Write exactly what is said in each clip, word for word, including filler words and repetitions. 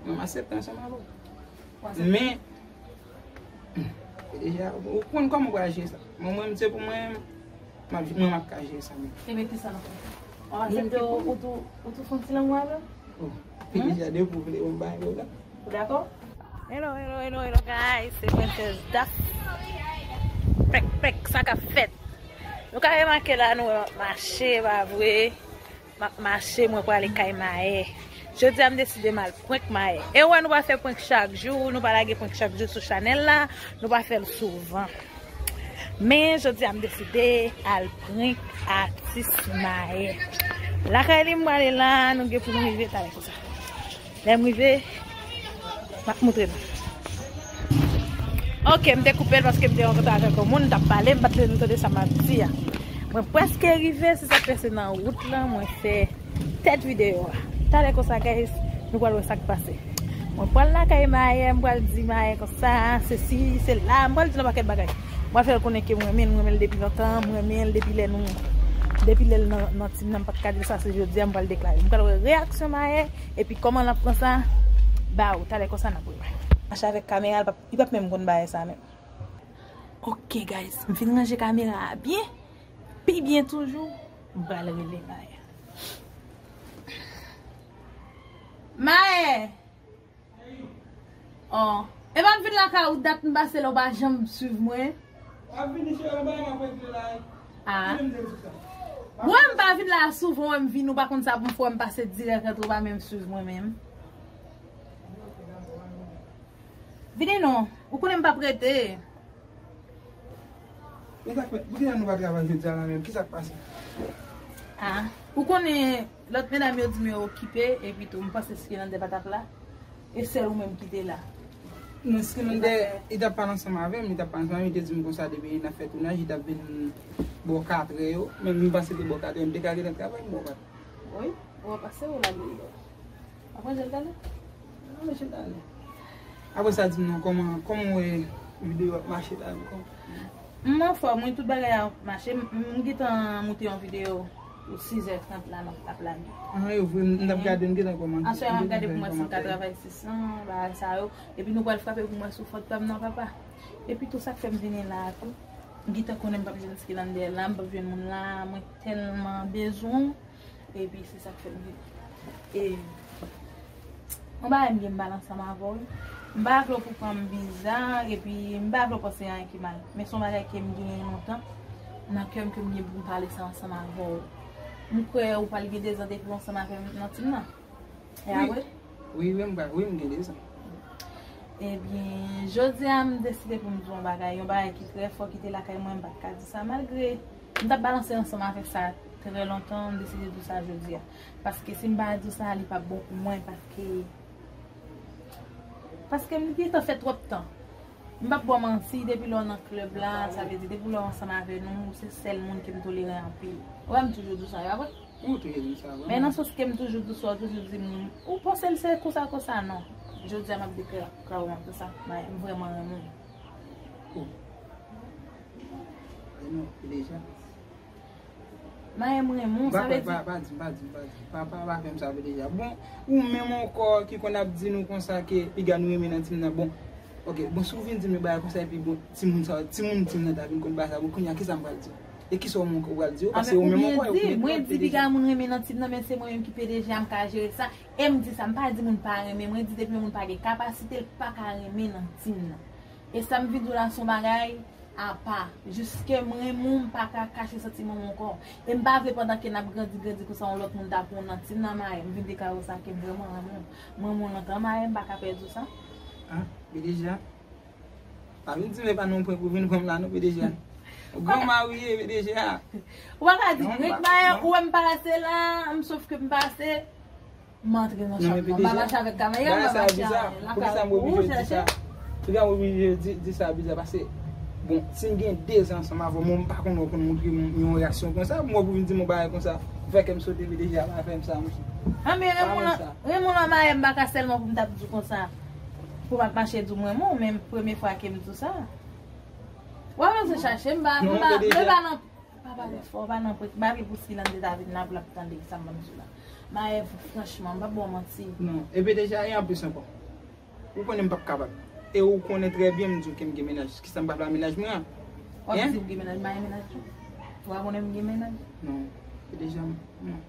Mwen m aksepte ansanm avè w. Men, deja, ou konn kòman w pral jere sa. Mwen, mwen, se pou mwen, m ap, mwen, m ap ka jere sa menm. Ebyen, kisa n ap fè? W ap aksepte ou tou, ou tou fè yon ti lanmou avè m? Oh, deja, depi w vle, mwen bay ou la. Ou dakò? Hello, hello, hello, hello, guys. Se Princess Daph. Pèk, pèk, sa k ap fèt? Nou ka remake la, nou wè m ap mache, pa vre? M ap mache, mwen prale kay Maè. Jodi a, m deside m al prank Maè. E wè, nou pa fè prank chak jou, nou pa lage prank chak jou sou chanèl la, nou pa fè l souvan. Men, jodi a, m deside al prank atis Maè. Lakay li, m prale la, nou gen pou nou rive talè konsa. Lè m rive, m ap moutre nou. Ok, m te koupe l paske m te rankontre avèk yon moun, m t ap pale, m pa t vle nou tande sa m ap di a. Mwen prèske rive, se sa k fè se nan wout lan, mwen fè tèt videyo a. Talè konsa, guys, nou pral wè sa k pase. Mwen pral lakay Maè, m pral di Maè konsa, sesi, sela, m pral di l yon pakèt bagay. M pral fè l konnen ke m renmen l, m renmen l depi lontan, m renmen l depi lè nou, depi lè l nan, nan tim nan, m pa t ka di l sa, se jodi a m pral deklare. M pral wè reyaksyon Maè, epi kòman l ap pran sa, ba ou, talè konsa n ap wè. Mache avèk kamera, li p ap, li p ap menm konn bagay sa menm. Ok, guys, m fin ranje kamera a byen, pi byen toujou, m pral rele Maè. Maè! Oh. E pa m vin lakay ou dat m pase la, ou pa janm swiv mwen. W ap vini cheri, anba m ap regle la. Ah. Kite m di w sa. Wè, m pa vin la souvan, wè m vin, ou pa konn sa pou m fè, wè m pase dirèk antre, ou pa menm swiv mwen menm. Vini non, ou konnen m p ap rete. Men sa k fèt, poukisa nou pa travay jodi a la menm? Kisa k pase? Ah, ou konnen lòt medam yo di m yo okipe, epi tou, m panse Skilande pa t ap la. E sèl ou menm ki te la. Non, Skilande, li t ap pale ansanm avè m, li t ap pale ansanm avè m, li te di m konsa depi n ap fè tounaj, li t ap vin bò katrè yo. Men m panse te bò katrè, m te ka gentan travay, m bò katrè. Wi, ou a pase ou lage li dèyè. Apre jèl talè? Apre jèl talè. Apre sa, di m non, kòman, kòman w wè videyo ap mache la, kòman? M anfòm, wi, tout bagay ap mache. M, m gentan moute yon videyo pou sizè trant la, l ap, l ap lage. Ah, e vre, m t ap gade, m gentan kòmante. Aswè a, m ap gade pou m wè si m ka travay sis san, bagay sa yo. Epi nou pral frape pou m wè si w fòt pa m nan, papa. Epi tou sa k fè m vini la a tou. M gentan konnen m p ap jwenn Skilande la, m p ap jwenn moun la, mwen tèlman bezwen w. Epi se sa k fè m vini. E yon bagay m gen m pale ansanm avè w, wi. M pa vle w pou pran m bizar, epi m pa vle w panse anyen ki mal. Men se yon bagay ke m genyen lontan nan kè m, ke m gen pou m pale sa ansanm avè w. M kwè ou pral gen dezan depi w ansanm avè m nan tim nan. E apre? Wi, wi, m pa, wi, m gen dezan. Ebyen, jodi a, m deside pou m di w yon bagay, yon bagay ki trè fò, ki te lakay mwen, m pa t ka di sa, malgre m t ap balanse ansanm avèk sa trè lontan, m deside di w sa jodi a. Paske si m pa di w sa, li p ap bon pou mwen, paske, paske m gentan fè twòp tan. M p ap ba w manti, depi lè w nan klèb la, sa vle di, depi lè w ansanm avè nou, ou se sèl moun ke m tolere anpil. Ou wè m toujou di w sa, e pa vre? Ou toujou di m sa, vrèman. Men nan sans ke m toujou di w sa, ou toujou di m, ou panse l se konsa, konsa, non. Jodi a, m ap deklare w konsa, Maè, m vrèman renmen w. Oh. Renmen w deja. Maè, m renmen w, sa vle di. Pa, pa, pa di m, pa di m, pa di m. Pa, pa, pa fè m sa, deja. Bon, ou menm ankò ki konn ap di nou konsa ke piga nou renmen nan tim nan. Bon, ok, bon, si w vin di m yon bagay konsa, epi bon, timoun sa, timoun tim nan ta vin konn bagay sa, bon, kounye a, kisa m pral di w? E kisa w menm ou pral di yo? Paske ou menm ou kwè yo konnen. Mwen di piga moun renmen nan tim nan, men se mwen menm ki P D G a, m ka jere sa. E m di sa, m pa di moun pa renmen, mwen di depi yon moun pa gen kapasite, l pa ka renmen nan tim nan. E sa m vin di w la, se yon bagay apa. Jiske m renmen w, m pa ka kache santiman m ankò. E m pa vle pandan ke n ap grandi, grandi konsa, yon lòt moun ta pran w nan tim nan, Maè. M vin deklare w sa ke m vrèman renmen w. M renmen w lontan, Maè, m pa ka pèdi w sa. Ah, P D G a? Pa vin di m e pa nan yon prank ou vin pran m la non, P D G a. Ou granma ou ye, P D G a. Ou pa ka di prank, Maè, ou wè m pase la, m sof ke m pase, m antre nan chanm nan. M pa mache avèk kamera, m pa mache avèk lakay ou chèche. Poukisa m oblije di sa? Poukisa m oblije di, di sa, P D G a, paske, bon, si m gen dezan ansanm avè w, mwen m pa konn wè w konn montre m yon reyaksyon konsa, m wè w pou vin di m yon bagay konsa, ou fè kè m sote, P D G a, pa fè m sa, monchè. Anben, renmen w lan, renmen w lan, Maè, m pa ka sèlman pou m t ap di w konsa. Pou m ap mache di w m renmen w, men premye fwa ke m di w sa. W ap bezwen chache m, m pa, m pa, m pa nan, pa pale fò, pa nan prank, m pa vle pou Skilande ta vin la pou l ap tande sa m ap di w la. Maye, franchman, m p ap ba w manti. Non, e P D G a, e anplis ankò. Ou konnen m p ap kapab. E ou konnen trè byen m di w ke m gen mennaj. Kisa m pral fè ak mennaj mwen an? W ap di w gen mennaj, Maye, mennaj ou? Ou pa konnen m gen mennaj? Non, P D G a, non.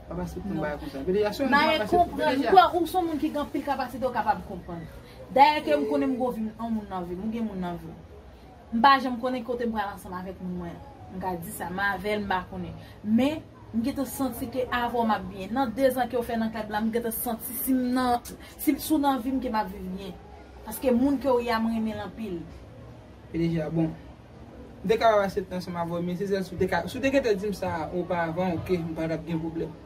Pa pase pou m bagay konsa. P D G a, se yon moun pa pase pou P D G a. Maye, konprann, ou se yon moun ki gen anpil kapasite, ou kapab konprann. Dayè ke m konnen m gen yon moun nan vi m, ou gen moun nan vi w. M pa janm konnen kote m pral ansanm avèk moun mwen an. M ka di sa, m avè l, m pa konnen. Men, m gentan santi ke avè w m ap byen. Nan dezan ke w fè nan klèb la, m gentan santi si m nan, si, si w nan vi m ke m ap viv byen. Paske moun ke w ye a, m renmen l anpil. P D G a, bon. M te kapab aksepte ansanm avè w, men se sèl si w te ka, si w te gentan di m sa oparavan, oke, m pa t ap gen pwoblèm.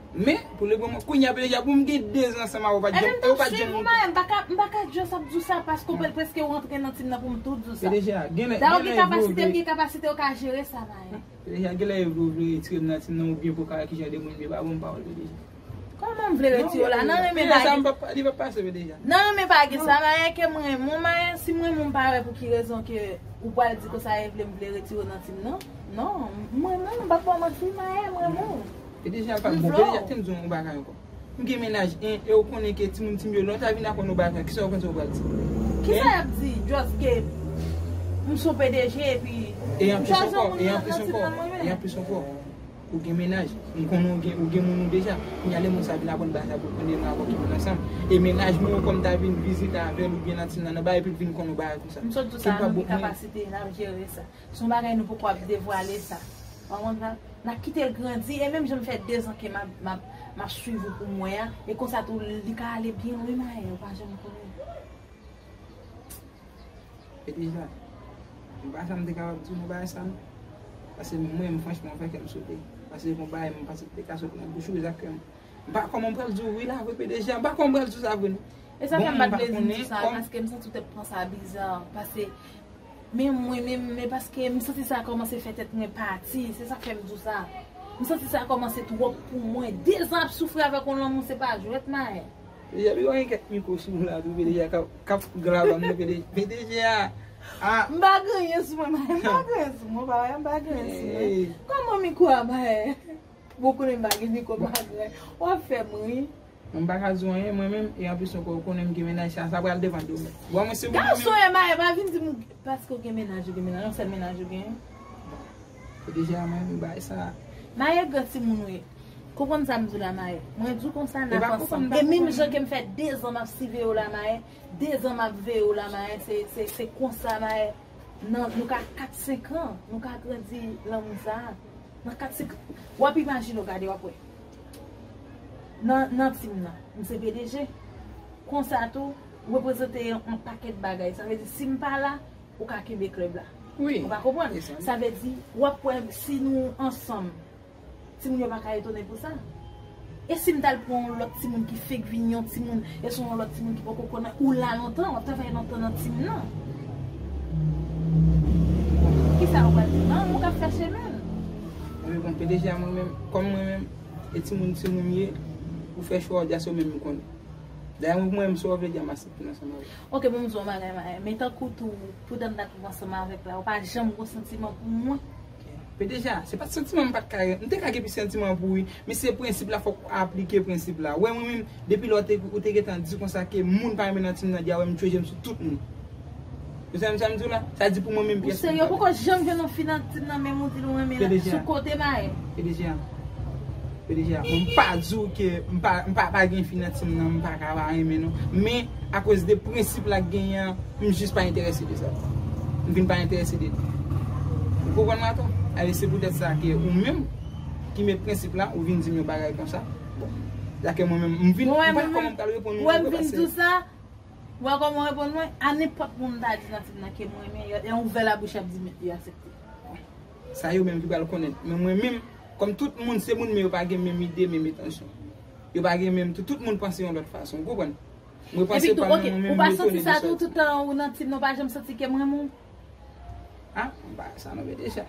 Men, pou le moman, kounye a, P D G a, pou m gen dezan ansanm avè w, ou pa t janm, ou pa t janm. Ebyen, m t ap swiv ou, Maye, m pa ka, m pa ka just ap di w sa, paske w prèske w rantre nan tim nan pou m tou di w sa. P D G a, gen lè, gen lè vre, vre. Dayè, w gen kapasite, m gen kapasite, w ka jere sa, Maye. P D G a, gen lè vre, vre, retire m nan tim nan, oubyen pou w ka wè ki jan de moun m ye, pa ban m pawòl, P D G a. Kòman m vle retire w la? Nan renmen pa gen. P D G a, sa m p ap, li p ap pase, P D G a. Nan renmen pa gen sa, Maye, ke m renmen w, Maye, si m renmen w, m pa wè pou ki rezon ke ou pral di konsa, e vle m vle retire w nan tim nan. Non, m renmen w, m p ap ba w manti, Maye, m renmen w. P D G a pa bon. P D G a, tande m di w yon bagay ankò. M gen mennaj, en, e ou konnen ke timoun ti m yo, lè w ta vin aprann yon bagay, kisa w panse w pral di? Kisa y ap di? Just ke m se yon P D G, epi e anplis ankò, e anplis ankò, e anplis ankò, ou gen mennaj, m konnen ou gen, ou gen moun ou deja. Kounye a lè moun sa vin aprann bagay sa pou l konnen nou avè w ki moun ansanm. E mennaj mwen, kòm ta vin vizite avè l oubyen nan tim nan, nan bagay, epi l vin konnen yon bagay konsa. M sot di w sa, nou gen kapasite, n ap jere sa. Se yon bagay nou poko ap devwale sa. Ou konprann sa? N ap kite l grandi, e menm jan m fè dezan ke m ap, m ap, m ap swiv ou pou m wè a, e konsa tou li ka ale byen lwen, Maye, ou pa janm konnen. P D G a, m pa sa m te kapab di w nan bagay sa non. Paske mwen menm, franchman, fè kè m sote. Paske se yon bagay m panse ki te ka sot nan bouch ou, e sa k fè m M pa kòman m pral di w wi la vre, P D G a. M pa kòman m pral di w sa vre non. E sa fè m pa t vle vin di sa, paske m santi w t ap pran sa biza, paske, men mwen menm, men paske m santi sa kòmanse fè tèt mwen pati, se sa k fè m di w sa. M santi sa kòmanse twòp pou mwen. Dezan ap soufri avèk yon lanmou, se pa jwèt, Maye. P D G a, pi gen kèk mikwo sou ou la tou, P D G a k ap, k ap grava m nan, P D G a. M pa gen anyen sou mwen, Maye, m pa gen anyen sou mwen, pa wè, m pa gen anyen sou mwen. Kòman mikwo a, Maye? Bon, konnen m pa gen mikwo, m pa gen. W ap fè m ri. M pa ka di w anyen, mwen menm, e anplis ankò, ou konnen m gen mennaj, sa, sa pral depann de ou menm. Bon, mwen se moun menm. Gason e Maye, pa vin di m paske w gen mennaj, ou gen mennaj, yon sèl mennaj ou gen. Bon, se deja mwen, m bay sa. Maye, gran timoun ou ye. Konprann sa m di w la, Maye. Mwen di w konsa, n ap ansanm. E menm jan ke m fè dezan m ap siveye w la, Maye, dezan m ap veye w la, Maye, se, se, se konsa, Maye. Nan, nou ka kat, senk an, nou ka grandi lanmou sa a. Nan kat, senk an, w ap imajine w gade, w ap wè. Nan, nan tim nan, m se P D G. Konsa tou, ou reprezante yon pakèt bagay. Sa vle di, si m pa la, ou ka kenbe klèb la. Wi. Ou pa konprann? Sa vle di, w ap wè si nou ansanm. Timoun yo pa ka etone pou sa. E si m t al pran yon lòt timoun ki fenk vin yon timoun, e se yon lòt timoun ki poko konnen ou la lontan, w ap travay lontan nan tim nan. Kisa ou pral di? Nan, ou ka fè chemen l. Wi, bon, P D G a mwen menm, kòm mwen menm, e timoun, timoun m ye, ou fè chwa, w di a se ou menm m konnen. Dayè, mwen, mwen menm, sa w vle di a, m aksepte l ansanm avè w. Ok, bon, m di w yon bagay, Maye. Men tankou tou, pou dat n ap viv ansanm avèk la, ou pa janm gon santiman pou mwen? P D G a, se pa t santiman m pa t ka gen. M te ka gen pi santiman pou ou wi, men se prensip la, fòk ou aplike prensip la. Ou wè mwen menm, depi lè ou te, ou te gentan di konsa ke moun pa renmen nan tim nan, di a wè m tchwe je m sou tout moun. Ou sa m, sa m di w la? Sa di pou mwen menm pyès. Ou serye? Ou poko janm jwenn yon fi nan tim nan, menm ou di l ou renmen l sou kote, Maye? P D G a. P D G a. Bon, m pa di w ke m pa, m pa, pa gen fi nan tim nan, m pa ka pa renmen non. Men, akoz de prensip la k genyen an, m jis pa enterese de sa. M vin pa enterese de li. Ou konprann mwen atò? Ale, se poutèt sa ke ou menm ki met prensip la, ou vin di m yon bagay konsa. Bon, sa ke mwen menm, m vin, m pa kòman m pral reponn ou ankò paske. Ou wè m vin di w sa? Ou wè kòman w reponn mwen? A nenpòt moun m ta di nan tim nan ke m renmen, y a, y a ouvè labouch, y ap di men, y aksepte. Sa yo menm ki pral konnen. Men mwen menm, kòm tout moun se moun, men yo pa gen menm ide, menm entansyon. Yo pa gen menm, tout, tout moun panse yon lòt fason, ou konprann? Mwen panse pa m nan mwen menm, mwen konnen de sa. Epi tou, ok, ou pa santi sa tou, tout tan ou nan tim nan, ou pa janm santi ke m renmen w? A, m pa wè sa non, P D G a.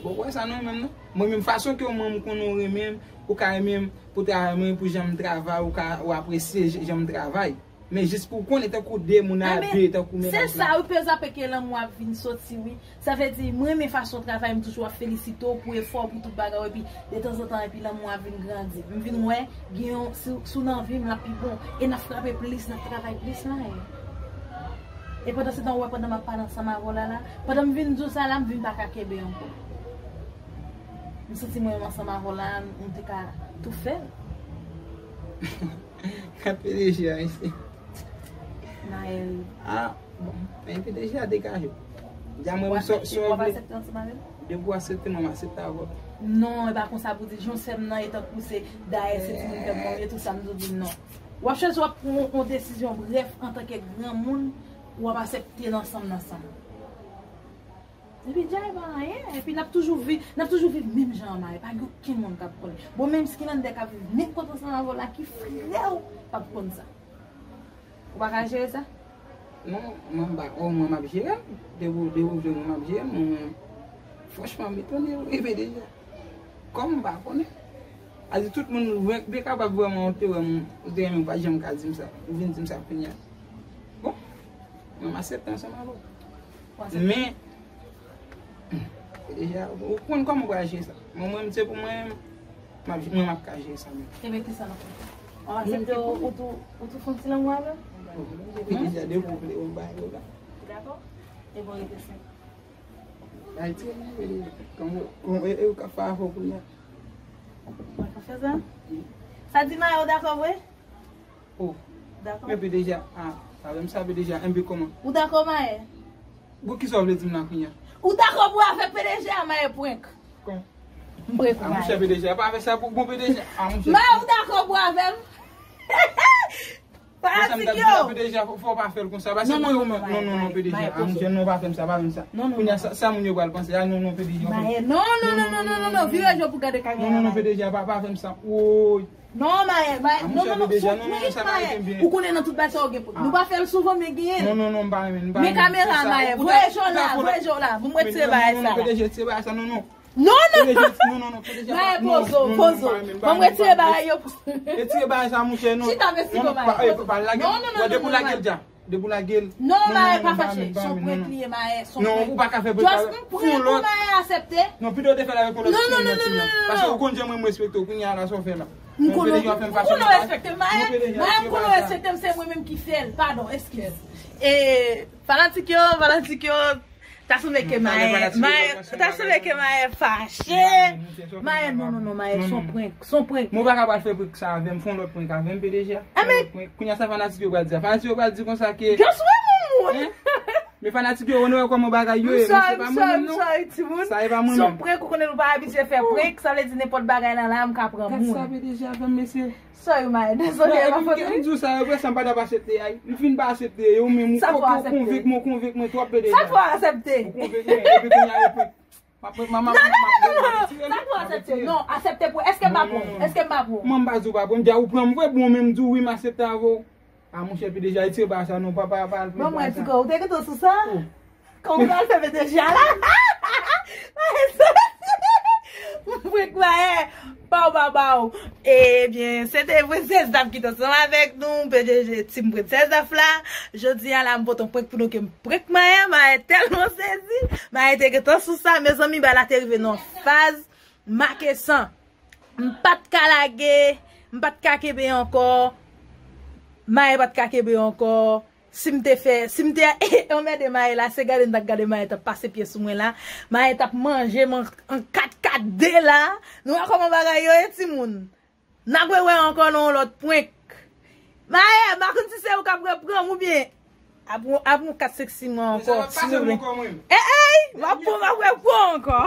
Bon, wè sa non, menm non. Mwen menm, fason ke mwen m konnen w renmen m, ou ka renmen m pou travay mwen, pou jan m travay, ou ka, ou apresye j-, jan m travay. Men jis pou w konnen, tankou de moun a de, tankou menaj la. Se sa, wi, pè, sa fè ke lanmou ap vin soti, wi. Sa vle di, mwen renmen fason w travay, m toujou ap felisite w pou efò w, pou tout bagay w, epi detanzantan, epi lanmou ap vin grandi. M vin wè, gen yon, si, si w nan vi m, l ap pi bon. E n ap frape plis, n ap travay plis, Maye. E pandan se tan, ou wè, pandan m ap pale ansanm avè w la, la, pandan m vin di w sa la, m vin pa ka kenbe ankò. M santi mwen menm ansanm avè w la, m te ka tou fè l. P D G a isi. Naël. Ah, bon. Men P D G a degaje w. Di a mwen, w ap sò, aksepte, sò w ap vle. Aksepte ansanm avè m? Depi w aksepte, mwen m aksepte avè w. Non, e pa konsa pou di. Jan w fè m nan, e tankou se dayè se timoun fè m manje, tout sa m toujou di non. W ap chwazi, w ap pran yon desizyon, brèf, antanke granmoun, w ap aksepte l ansanm nan, ansanm. Epi dja e pa anyen, epi n ap toujou viv, n ap toujou viv menm jan an, Maye, pa gen okenn moun k ap konnen. Bon, menm si Kinande k ap viv menm kote ansanm avè w la, ki frè w, p ap konn sa. Ou pa ka jere sa? Non, mwen m pa, o, mwen m ap jere l. Depi, depi w vle mwen m ap jere l, mwen, franchman, m etone wi, P D G. Kòman m pa konnen? A di tout moun, vre, te kapab vrèman ou te wè m, ou te renmen, ou pa t janm ka di m sa. Ou vin di m sa kounye a. Bon, mwen m aksepte ansanm avè w. Ou aksepte? Men, P D G a, ou konn kòman ou pral jere sa. Mwen, mwen, se pou mwen, m ap, mwen, m ap ka jere sa menm. Ebyen, kisa n ap fè? Ou aksepte, ou tou, ou tou fè yon ti lanmou avè m? P D G a, depi w vle, ou bay yo la. Ou dakò? Ebyen, rete senp. Bay ti, P D G a. Kòman, kòman, e, e, ou ka fè afè w kounye a? Mwen ka fè sa? Sa di Maye, ou dakò vre? Oh. Dakò. Men P D G a, ah, sa vle m sa P D G a, enben kòman? Ou dakò, Maye? Bon, kisa w vle di m la kounye a? Ou dakò pou avèk P D G a, Maye prank? Kon. M prank ou, Maye. Ah, monchè P D G a, pa fè sa pou bon P D G a. Ah, monchè. Maye, ou dakò pou avè m? Fanatik yo! P D G a, fò, fò w pa fè l konsa. Paske non, non, non, non, P D G a, ah, monchè, non, pa fè m sa, pa fè m sa. Non, non, kounye a, sa, sa moun yo pral panse? Ah, non, non, P D G a, non, non, non, non, non, non, non, non, non, vire je w pou gade kamera. Non, non, non, P D G a, pa, pa fè m sa. Woy. Non, Maye, Maye, non, non, non, non, Maye. Ou konnen nan tout bagay sa yo gen prank. Nou pa fè l souvan, men genyen. Non, non, non, m pa renmen, m pa renmen. Men kamera, Maye, voye je w la, voye je w la. Bon, mwen retire bagay sa la. Non, non, non, P D G, retire bagay sa, non, non. Non, non, non, P D G, Maye, poze w, poze w. Bon, mwen retire bagay yo. Retire bagay sa, monchè, non. Chita, mèsi, non, non, pa, eh, pa lage. Non, non, non, non, Maye. Depi w lage l dja. Depi w lage l. Non, Maye, pa fache. Son prank li ye, Maye, son prank. Non, ou pa ka fè prank avè l. Just m prank ou, Maye, aksepte. Non, pito w te fè l avèk yon lòt timoun nan. Paske ou konn jan mwen m respekte w, kounye a la sa w fè la. M konnen, m konnen w respekte m, Maye. Maye, m konnen w respekte m, se mwen menm ki fè l. Padon, eskiz. E, fanatik yo, fanatik yo, ta sanble ke Maye, Maye, ta sanble ke Maye fache. Maye, non, non, non, Maye, son prank, son prank. Mwen pa ka pral fè prank sa avè m, fè yon lòt prank avè m, P D G a. Fè yon lòt prank. Kounye a sa fanatik yo pral di. Fanatik yo pral di konsa ke. Just wè moun. Men fanatik yo, nou wè kòman bagay yo ye, men se pa mwen menm non. Sa e pa mwen menm. Son prank, ou konnen nou pa abitye fè prank, sa vle di nenpòt bagay nan la, m ka pran moun. Gad sa P D G a fè m, mesye. Sorry, Maye, dezole, e pa fòt mwen. M di w sa, yo prese m pa t ap aksepte, ay. M fin pa aksepte, yo menm, ou konvenk mwen, ou konvenk mwen twòp, P D G a. Sa fò aksepte. Ou konvenk mwen, epi kounye a yo prank. M ap, m ap, m ap, m ap, m ap retire l. Sa fò aksepte. Non, aksepte pou, èske m pa pran? Èske m pa pran? Mwen m pa di w pa pran, m di a ou pran m vre, bon, men m di w wi, m aksepte avè w. A, monchè, P D G a, retire bagay sa non, pa, pa, pa al pran bagay sa. Bon, mwen di ko, ou te gentan sou sa? Kòman w pral fè P D G a la? Mwen prank Maye, pa w pa ba w. Ebyen, se te Princess Daph ki t ansanm avèk nou, P D G Team Princess Daph la. Jodi a la, m pote yon prank pou nou ke m prank Maye, Maye tèlman sezi. Maye te gentan sou sa, mezanmi, bagay la te rive nan faz make san. M pa t ka lage, m pa t ka kenbe ankò. Maye pa t ka kenbe ankò. Si m te fè, si m te anmède Maye la, se gade m t ap gade Maye t ap pase pye sou mwen la. Maye t ap manje m an, an kat kat de la. Nou wè kòman bagay yo ye, timoun? N ap rewè ankò nan yon lòt prank. Maye, m pa konn si se ou k ap reprann m oubyen ap, ap yon kat senk sis mwa ankò, si w vle. Ey, ey, m ap pran, m ap reprann ankò.